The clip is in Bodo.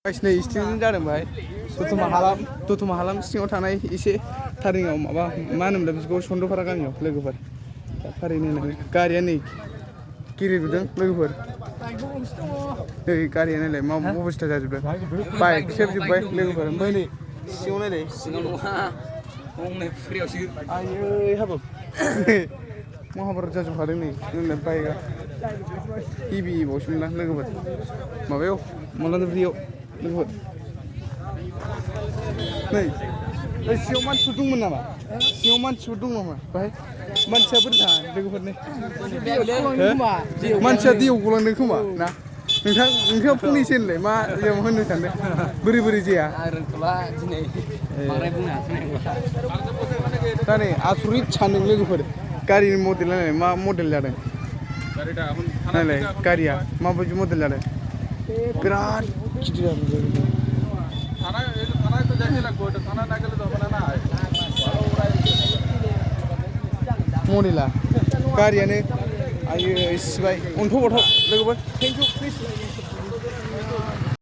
नै स्टेजन जादों बाहाय दतमा हालाम सिङाव थानाय एसे थारिङाव माबा मा होनोमोनलाय बिदिखौ सन्दपारा गामियाव लोगोफोर थारैनो गारिया नै गिरिबोदों लोगोफोर नै गारिया नायलाय मा अबस्था जाजोबदों बाइक सेबजोब्बाय लोगोफोर ओमफ्राय नै सिङाव नायलाय सिङाव नङा गंनै फुख्रियावसो आयै हाबाब महाभारत जाजोबखादों नै जोंना बाइकआ हेभि बावसोमोनना लोगोफोर माबायाव मलानदुब्रियाव लोगोफोर नै सिङाव मानसिफोर दंमोन नामा सिङाव मानसिफोर दं नामा बाहाय मानसिया बोरै थाङा लोगोफोरनि मानसिया दैयाव गलांदों खोमा ना नोंथाङा फंनैसो होनलाय मा होननो सानदों बोरै जाया दा नै आसुरित सानदों लोगोफोर गारिनि मडेल नायलाय मा मडेल जादों नायलाय गारिया माबायदि मडेल जादों बिराद गिदिर मडेला गारियानो आयै सिबाय अन्थाव बाथाव लोगोफोर थेंक इउ प्लिज